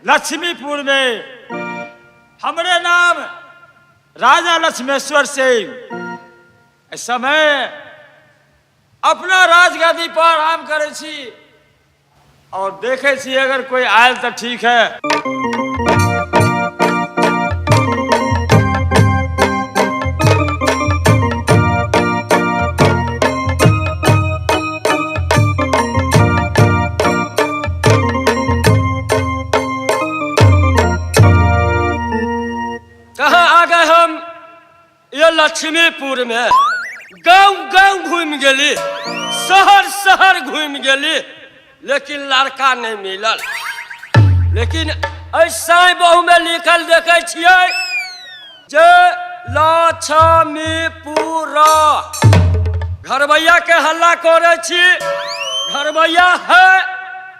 लक्ष्मीपुर में हमरे नाम राजा लक्ष्मेश्वर सिंह। एहि समय अपना राजगादी पर आराम करै छी और देखे छी अगर कोई आयल तऽ ठीक है। कहाँ आ गए हम ये लक्ष्मीपुर में? गांव गांव घूमि गेली, शहर शहर घूमि गेली, लेकिन लड़का नहीं मिलल। लेकिन एहि साई बहु में लिखल देखै छियै जे लक्ष्मीपुर। घरबैया के हल्ला करै छी, घरबैया है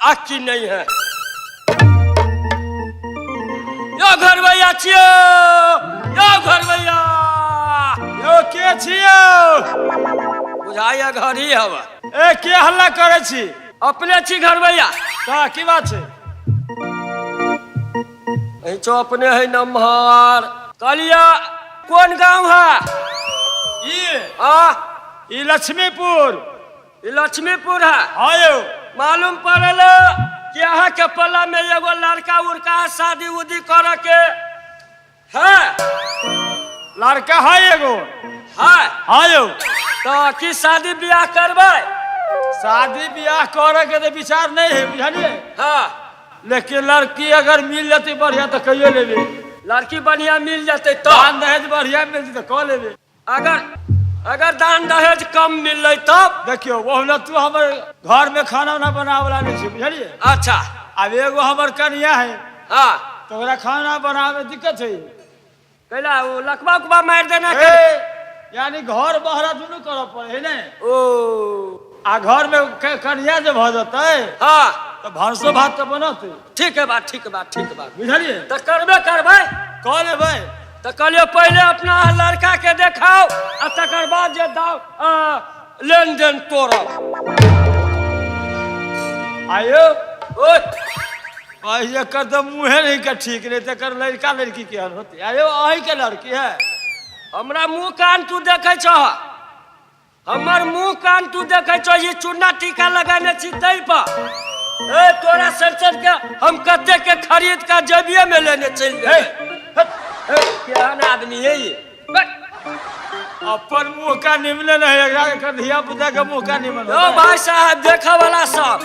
आ कि नहीं है? यो घरबैया छियो, यो घरबैया। यौ, के छियौ? बुझाइया घर ही हवा। ए, के हल्ला करै छी? अपने छी घरबैया? का की बात छै? एहिचो अपने है नमहर। कहलिया कोन गांव है? ई आ ई लक्ष्मीपुर। ई लक्ष्मीपुर है? हाँ यौ। मालूम पड़ल कि अहाँ के पल्ला में एगो लड़का उड़का शादी उदी करे के है। लड़का है एगो। है? हाँ यौ। तो की शादी ब्याह करबै? शादी ब्याह करे के तो विचार नहीं है, बुझलिए? हाँ। लेकिन लड़की अगर मिल जती बढ़िया तो कहियो लेबे। लड़की बढ़िया मिल जतै तो? दान दहेज बढ़िया मिल जतै कह लेबे। अगर अगर दान दहेज कम मिललै तब? देखियौ, ओहुना तू हमर घर में खाना उना बनावे वाला नहीं छै, बुझलिए? अच्छा। आब एगो हमर कनिया है। हाँ। तो ओकरा खाना बनावे में दिक्कत है। कैला, ओ लकवा उकवा मारि देना? ए, यानी घर बहरा दुनू करऽ पड़े है ने। ओ। आ घर में कनिया जे भऽ जेतै हाँ। तऽ भनसो भात तऽ बनतै। ठीक है बात, ठीक बात, ठीक बात। बुझलिए? तऽ करबे करबै। कऽ लेबै। तऽ कहलियै पहिले अपना लड़का के देखाउ आ तकर बाद जे दाव लेन देन तोड़ब। आयौ। ओए। एकर तऽ मुँहे नहीं के ठीक नहीं, तऽ एकर लड़का लड़की केहन होतै? आयौ, अहीं के लड़की है? हमरा मुँह कान तू देखै छह? हमर मुँह कान तू देखै छह? ई चूना टीका लगाने छी तै पर। ए, तोरा सन के हम कते के खरीद के जेबिये में लेने चलि जेबै। केहन आदमी है ये? अपन मुँह का निमने नहीं, एकरा एकर धिया पुता के मुँह का निमन। यौ भाई साहब, देखे वाला सब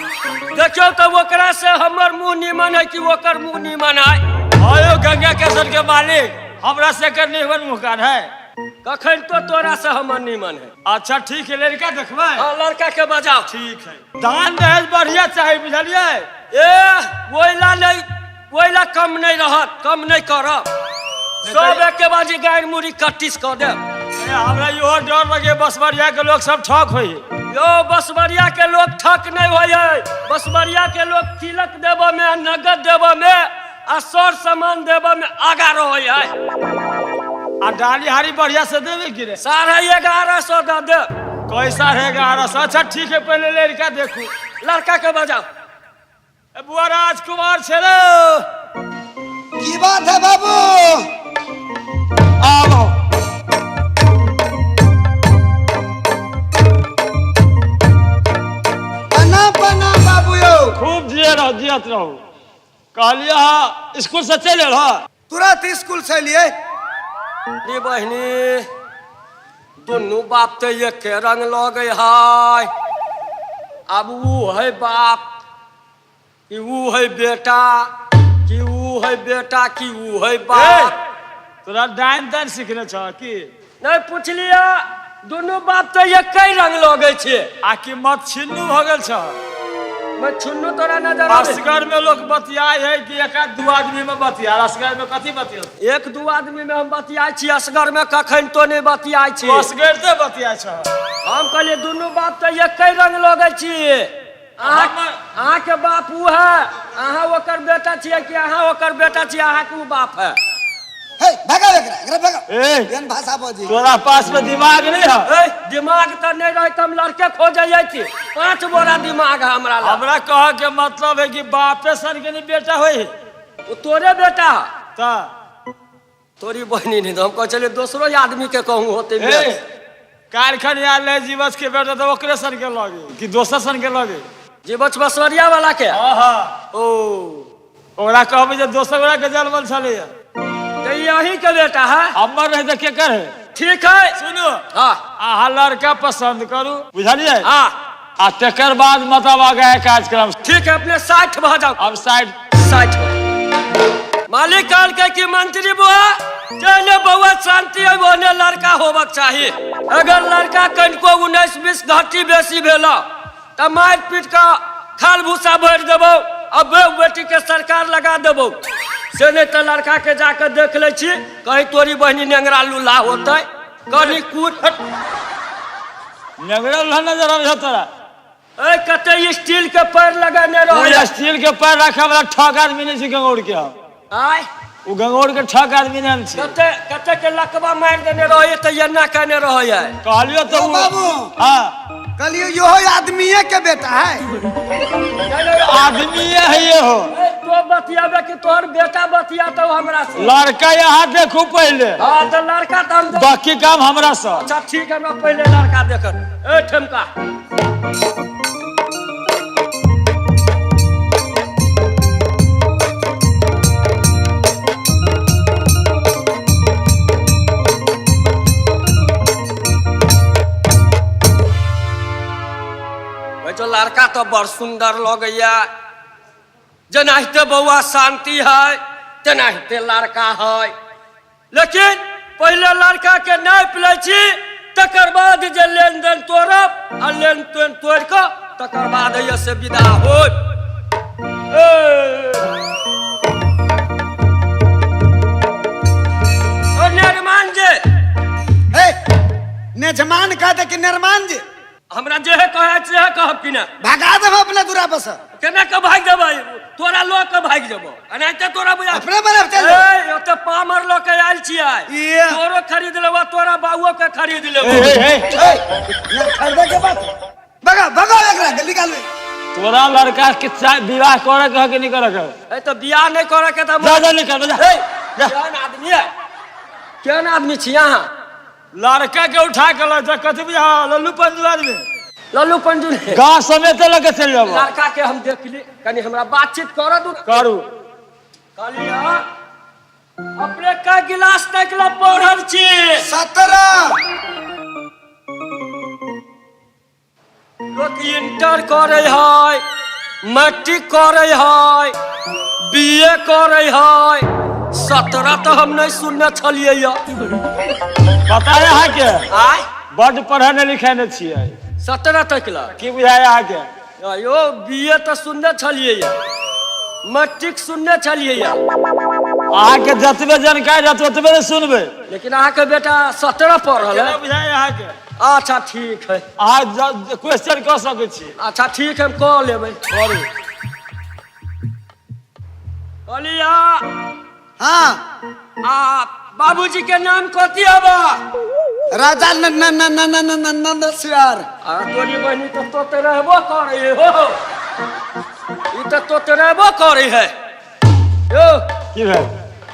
देखियौ तऽ ओकरा से हमर मुँह निमन है कि ओकर मुँह निमन है? आयो गंगा केसर के मालिक, हमरा से एकर निमन मुँह कान है। कखन तो तोरा से हमर निमन है। अच्छा ठीक है, लड़का देखबै। हाँ, लड़का के बजाओ। ठीक है, दान दहेज बढ़िया चाही, बुझलिए? ए, ओइला नहीं, ओइला कम नहीं रहत, कम नहीं करब। सब एके बाजी गारि मुड़ी कट्टिस कऽ देब। ए, हमरा इहो डर लगे बसवरिया के लोग सब ठक होई। यौ, बसवरिया के लोग ठक नहीं होइ है। बसवरिया के लोग तिलक देबऽ में आ नगद देबऽ में आ सर सामान देबऽ में आगा रहै है। आ डाली हारी बढ़िया से देबे की रे? 1150 दऽ देब। कैसा है 1100? अच्छा ठीक है, पहले लड़का देखू। लड़का के बजाओ। ए बुआ, राजकुमार छे रे। की बात है बाबू? आबो। प्रणाम प्रणाम बाबू यौ। खूब जिए रहो, जियत रहो। कहलिए हाँ, स्कूल से चलि एलह? तुरंत स्कूल से एलियै। रे बहिनी, दुनू बाप तऽ एके रंग लगै है। आब ऊ है बाप कि ऊ है बेटा, कि ऊ है बेटा कि ऊ है बाप? तोरा डाइन ताइन सिखने छह की? नहि पुछलियै, दुनू बाप तऽ एके रंग लगै छै। आ कि मत छिन्नू भऽ गेल छह? मैं छुन्नू तोरा नजर आबै? असगर में लोग बतियाए है कि एक आध दू आदमी में बतिया? असगर में कथी बतिया? एक दू आदमी में हम बतियाइ छी, असगर में कखन तो नहि बतियाइ छी। असगर ते बतियाइ छह। हम कहलियै दुनू बाप तऽ एके रंग लगै छी। अहाँ अहाँके बाप ऊ है, अहाँ ओकर बेटा छियै कि अहाँ ओकर बेटा छियै, अहाँके ऊ बाप है? हे, भगाओ एकरा, एकरा भगाओ। ए। एहन भाषा बजी? तोरा पास में दिमाग नहीं है। ए, दिमाग तऽ नहि रहै तऽ हम लड़के खोजै छी। 5 बोरा दिमाग है हमरा लग। हमरा कह के मतलब है कि बापे सन के नहीं बेटा होई है। ओ तोरे बेटा तऽ तोरी बहिनी नहीं हम कहै छलियै दोसरो आदमी के कहूँ होते ए काल्हिखन आयल रहै जीवछ के बेटा तऽ ओकरे सन के लगे कि दोसर सन के लगे जीवछ बसवरिया वाला के हँ हँ ओ ओकरा कहबै जे दोसर गोरा के जनमल छलैया तऽ ई अहीं के बेटा है हमर रहै तऽ केकर है ठीक है सुनू हाँ अहाँ लड़का पसंद करू बुझलियै हाँ आ तकर बाद मतलब आगे कार्यक्रम ठीक है अपने 60 भऽ जाओ अब साइड 60 मालिक कहलकै कि मंत्री बुआ जहने बउआ शांति है ओहने लड़का होबक चाही अगर लड़का कनिको 19-20 घटी बेसी भेल तऽ मारि पीट कऽ खाल भूसा भरि देबौ आ बेउ बेटी के सरकार लगा देबौ से नहि तऽ लड़का के जाके देख लै छी कहीं तोरी बहिनी नेंगरा लूल्हा होतै कहीं कूद नेंगरा लूल्हा नजर आबै छौ तोरा ए कते स्टील के पैर लगेने ओ रहै स्टील के पैर रखे वाला ठग आदमी नहि छै गंगौर के हम आय ओ गंगौर के ठग आदमी नहि हम छी कते कते के लकवा मारि देने रहै तऽ एना केने रहै कहलियो तऽ ओ बाबू। हाँ कहलियो इहो आदमीये के बेटा है आदमी है ये हो ए, तो बतियाबे कि तोहर बेटा बतियातौ हमरा से लड़का यहाँ देखू पहले हाँ तऽ लड़का तऽ हम बाकी काम हमरा से अच्छा ठीक है हमरा पहले लड़का देखत ए ठेमका जो लड़का तो बड़ सुंदर लगैया जेनाहिते बौआ शांति है तेनाहिते लड़का है लेकिन पहिले लड़का के नापि लै छी तकर बाद जे लेनदेन तोड़ब आ लेनदेन तोड़ि कऽ तकर बाद होइए से विदा होय ओ निर्माण जे हे नेजमान कह दे कि निर्माण जी हमरा जेहे कहै सेहे कहब कि ने भगा देब अपने दूरा पर से केना के भागि जेबै तोरा लऽ के भागि जेबो एनाहिते तोरा बुझा अपने बना चल ए ओते पामर लऽ के आयल छियै ये। तोरो खरीद लेबो तोरा बाबुओ के खरीद लेबो हे, हे, ए, यहाँ खरीदे के बात भगा भगा एकरा के निकाल तोरा लड़का के विवाह करे के है कि नहीं करे के है? ए तऽ बियाह नहि करे के तऽ जा जा निकल जा ए, केहन आदमी है केहन आदमी छी अहाँ लड़का के उठा के लग जा कथी बुझा लल्लू पंजू आदमी लल्लू पंजू ने गाँव समेत लग के चलि जाबो लड़का के हम देख ली कनी हमरा बातचीत कर दू करू कहली हँ अपने का गिलास तक ला पढ़ल छी 17 लोक इंटर करे है मैट्रिक करे है बीए करे है 17 तऽ हम नहि सुनने छलियै यऽ पता है अहाँके आय बड्ड पढ़े ने लिखे ने छियै 17 तक ला की बुझाय अहाँके यो बीए तऽ सुनने छलियै यऽ मैट्रिक सुनने छलियै यऽ अहाँके जतबे जानकारी रहत ओतबे ने सुनबै लेकिन अहाँके बेटा 17 पढ़ल केना है बुझाय अहाँके अच्छा ठीक है अहाँ क्वेश्चन कऽ सकै छी अच्छा ठीक है हम कऽ लेबै करू कहलियै हाँ आ बाबूजी के नाम कथी हबा राजा न न न न न न न न सियार आ तोरी बहिनी तो तोते रहबो करे हो ई तो तोते रहबो करे है यो की भेल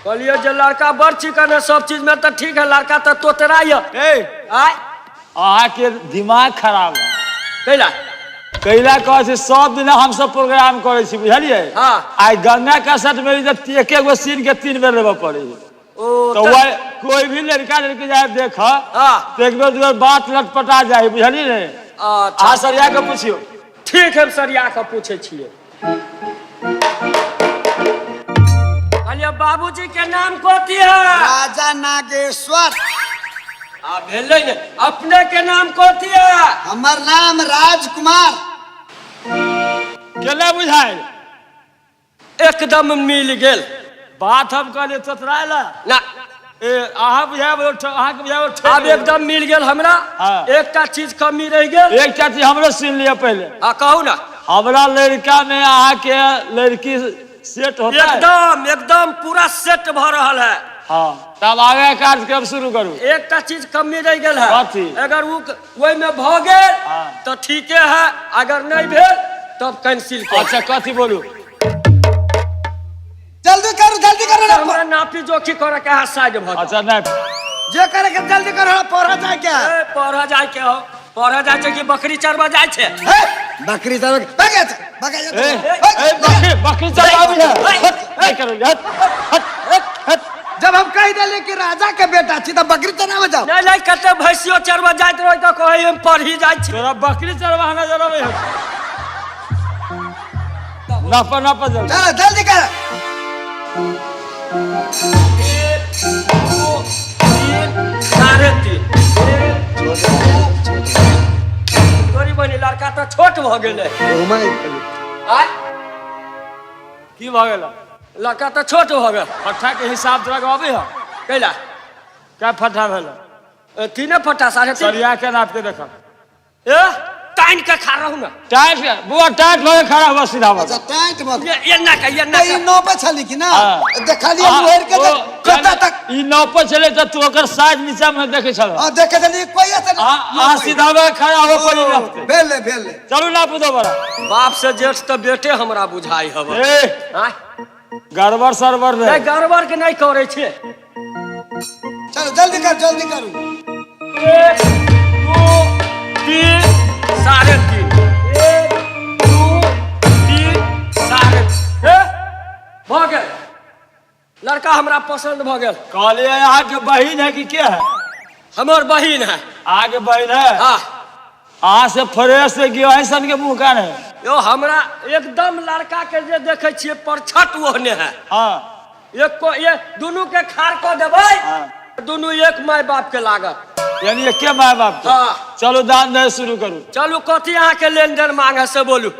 कहलियै जे लड़का बड़ चिकन है सब चीज में तऽ ठीक है लड़का तऽ तोतरा यऽ ए आय अहाँके दिमाग खराब है कैला कैला कहै छै सब दिना हमसब प्रोग्राम करै छी बुझलियै हाँ। आइ गंगा कसट में जे एक एगो सीन के 3 बेर लेबऽ पड़ै है ओ तो वह कोई भी लड़का लड़की जाए देख हाँ। तो एक बेर दू बेर बात लटपटा जाए बुझलियै ने अच्छा अहाँ सरिया के पुछियौ ठीक है हम सरिया के पूछै छियै कहलियै बाबूजी के नाम कथी है राजा नागेश्वर आ भेलै ने अपने के नाम कथी है हमर नाम राजकुमार केना बुझायल एकदम मिल गेल बात हम कहलियै तोतराय ला ना ए अहाँ बुझायब अहाँके बुझायब आब एकदम मिल गेल हमरा हाँ। एकटा चीज कमी रहि गेल एकटा चीज हमरो सुनि लिअ पहिले आ कहू ना हमरा लड़का में अहाँके लड़की सेट होता है एकदम एकदम पूरा सेट भऽ रहल है हाँ तब आगे कार्यक्रम शुरू करू एकटा चीज कमी रहि गेल है कथी? अगर उ ओहिमे भऽ गेल हाँ। तऽ ठीके है अगर नहि भेल तब कैंसिल कर अच्छा कथी बोलू जल्दी करू नापी जोखी करे के अहाँ साइड भऽ जाउ। अच्छा नहीं। जे करे के जल्दी करो, पढ़ा जाए क्या? ए, पढ़ऽ जाय के हो, पढ़ऽ जाय छै कि बकरी चरबऽ जाय छै? हे, बकरी चरबा भागे जा, भागे जा। ए, ए, बकरी बकरी चरवाबी है। हट, नहीं करो, हट हट हट हट। जब हम कह दिले कि राजा के बेटा छी त बकरी चरावे जाओ। नहीं नहीं, कते भैंसियो चरबऽ जाइत रहै त कहै हम पढ़ी जाइ छी। तोरा बकरी चरवा नजर आबै है? नापा नापा जल्दी। चलो जल्दी कर। 1 2 3 3.5। तोरी बहिनी लड़का तऽ छोट भऽ गेलै। आय की भऽ गेल? लड़का तऽ छोट भऽ गेल। फट्ठा के हिसाब तोरा के अबै है? कैला? कै फट्ठा भेल? 3 फट्ठा, 3.5। सरिया के नाप के देखब। ए तानि के खा रहू ना। टाइट के बुआ, टाइट भऽ के खड़ा हुआ सीधा भऽ। अच्छा टाइट भऽ ये ये ना के ये ना त ई के। नौ पे छली कि ना? हाँ। देखलिए मुहर के ओ, कत तक। ई नौ पर चले त तू ओकर साइज नीचा में देखे छल। हां देखे छली कोई ऐसे आ आ सीधा भऽ के खड़ा हो पड़ी नापते। भेले भेले। चलू नापू दोबारा। बाप से जेठ तऽ बेटे हमरा बुझाइ हब। ए आय गड़बड़ सरबड़ नहीं, नहीं। गड़बड़ के नहीं करे छे। चलो जल्दी कर, जल्दी करू। 1 2 3 3.5। 1 2 3 3.5। भऽ गेल। लड़का हमरा पसंद भऽ गेल। कहलिए अहाँके बहिन है कि के है? हमर बहिन है। अहाँके बहिन है? हाँ। अहाँ से फ्रेश से गियो ऐसन के मुँह कान है? यो हमरा एकदम लड़का के जे देखे छियै परछट ओहने है। हाँ। एक को ये दुनू के खार कऽ देबै। हाँ। दुनू एक my बाप के लागत। यानी एके my बाप के। हाँ। चलो दान दे शुरू करू। चलू कथी अहाँ के लेन देन मांग है से बोलू।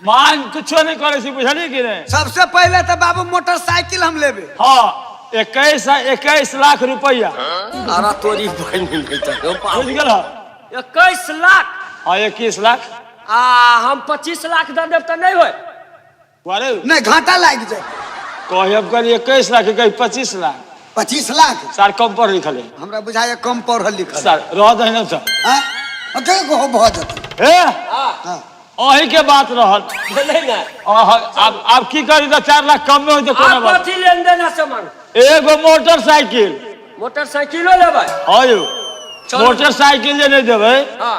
मांग कुछो नहीं करे छी, बुझलिए कि नहीं? सबसे पहले तो बाबू मोटरसाइकिल हम लेबे। हाँ, 21 लाख रुपया। अरे तोरी बहिन नहीं तो बुझ गेल? 21 लाख। हाँ 21 लाख। आ हम 25 लाख दे देब तऽ नहीं होय। अरे नहीं घाटा लागि जाए। कही करी 21 लाख कही 25 लाख। 25 लाख सर कम पढ़ लिखल है। हमरा बुझाइए कम पढ़ल लिखल। सर रह दही ना सर। हाँ के को भऽ जेतै। ए हाँ अही के बात रहल। भेलै ने। आब की करी तऽ 4 लाख कम में होई तऽ कोनो आब बात। कथी लेन देन है से मांग? एगो मोटरसाइकिल। मोटरसाइकिलो लेबै? हाँ यौ, चलू। मोटरसाइकिल जे नहीं देबै हाँ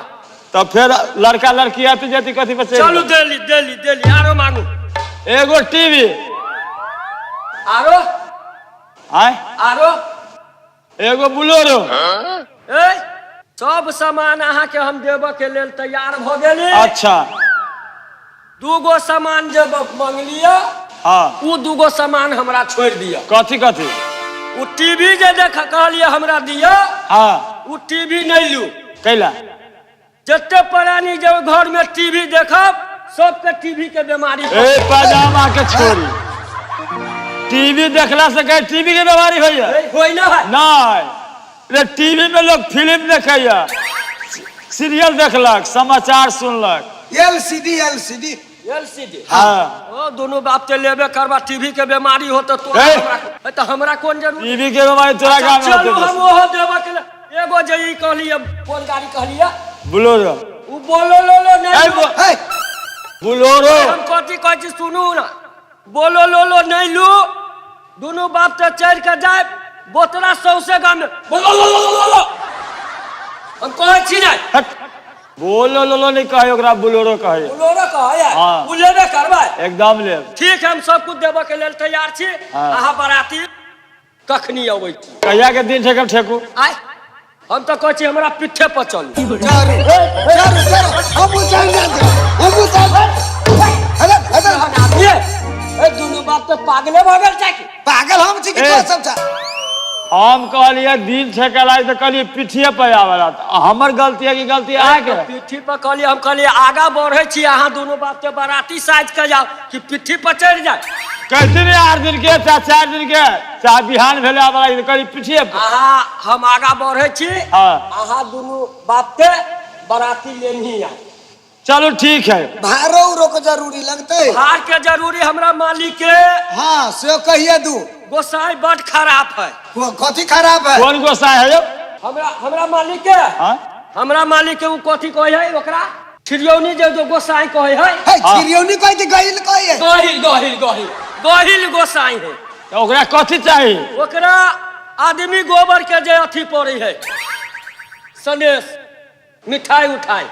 तब फिर लड़का लड़की आती जाती कथी पर चलि चलू जायत? देली देली देली। आरो मांगू। एगो टीवी। आरो? आय आरो? एगो बुलोरो। ए सब सामान अहाँ के हम देबऽ के लेल तैयार भऽ गेली। अच्छा। 2 सामान जे मंगलियै। हाँ। उ 2 सामान हमरा छोड़ि दिअ। कथी कथी? उ टीवी जे देख कहलियै हमरा दिअ। हाँ। उ टीवी नहीं लू। कैला? जते प्राणी जे घर में टीवी देखब सबके टीवी के बीमारी। ए पैजामा के छोड़ी टीवी देखला से कहे टीवी के बीमारी होइया? होय ना है। नहीं रे, टीवी में लोग फिल्म देखैया, सीरियल देखलक, समाचार सुनलक। LCD LCD LCD. हाँ। ओ दोनों बाप ते लेबे करबा, टीवी के बीमारी हो तो तोरा हमरा, तो हमरा कोन जरूरी? टीवी के बीमारी तोरा गांव में चलू होते। हम ओहो देबे के लेल। एगो जे ई कहलियै, कोन गाड़ी कहलियै? बुलोरो। उ बोलो लो लो नहीं। बुलोरो। हम कथी कहै छी सुनू ना, बोलो लो लो नहीं लू। दोनों बाप ते चढ़ के जाए बोतरा सौसे गाम में बोलो लो लो लो लो। हम कहै छी नहीं। बोलो लो लो नहीं कहे ओकरा, बुलोरो कहे। बुलोरो कहे? हाँ। उ लेबे करबै? एकदम लेब। ठीक है, हम सब कुछ देबऽ के लेल तैयार छी। हाँ। अहाँ बराती कखनी अबै छी? कहिया के दिन ठेकब ठेकू? आय हम तऽ कहै छी हमरा पीठे पर चलू। चलू चलू चलू, हमहूँ चलि जायब, हमहूँ चलि। अरे अरे ए दुनू बाप तऽ पागले भऽ गेल छै की? पागल हम छी कि तोरा सब छा? हम कहलियै दिन ठेकल आइ तऽ कहलियै पीठिए पर आबऽ ला। हमर गलती है कि गलती अहाँके? पीठी पर कहलियै, हम कहलियै आगा बढ़ै छी, अहाँ दुनू बाप के बराती साजि के जाउ कि पीठी पर चढ़ि जाय? कहती नहीं 8 दिन के चाहे 4 दिन के चाहे बिहान भेले आबऽ ला, कहलियै पीठिए पर। अहाँ हम आगा बढ़ै छी। हाँ। अहाँ दुनू बाप के बराती लेनही आय। चलो ठीक है। भाड़ो उड़ो के जरूरी लगतै? भाड़ के जरूरी हमरा मालिक के। हाँ से कहिए दू। गोसाई बड खराब है। कथी खराब है? कौन गोसाई है यौ? हमरा हमरा मालिक के। हाँ? हमरा मालिक के उ कथी कहै है ओकरा? छिरियौनी जे जो गोसाई कहै है। है, छिरियौनी कहै कि गहिल कहै है? गहिल गहिल गहिल गहिल गोसाई है। तऽ ओकरा कथी चाही? ओकरा आदमी गोबर के जे अथी पड़े है, सनेश, मिठाई उठाई।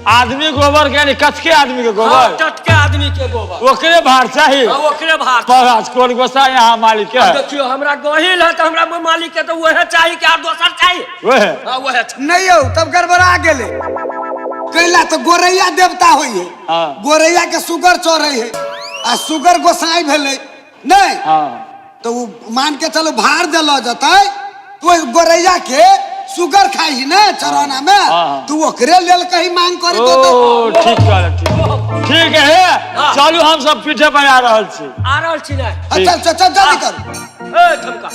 आदमी गोबर के, यानी कचके आदमी के गोबर? टटके आदमी के गोबर। ओकरे भार चाही? हाँ, ओकरे भार। पर कोन गोसा यहाँ मालिक के? देखियो, हमरा गहिल है तऽ हमरा मालिक के तऽ वएह चाही कि आर दोसर चाही? वएह। हाँ, वएह चाही। नहीं यौ, तब गड़बड़ा गेलै। कैला तऽ गोरैया देवता होइ है। गोरैया के सुगर चढ़ै है आ सुगर गोसाई भेलै नहीं? तो उ मान के चलो भार देलो जतै तो ओहि गोरैया के सुगर खाई ही ने चरौना में। तो ओकरे लेल कहीं मांग करे तो ओ, ठीक कहल, ठीक ठीक है। चलू, हम सब पीठे पर आ रहल छी। आ रहल छी ने? हाँ, चल चल चल, जल्दी करू। ए ठमका।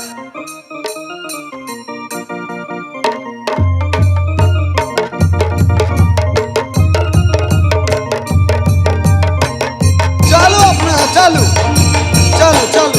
चलू अपना, चलू चलू चलू।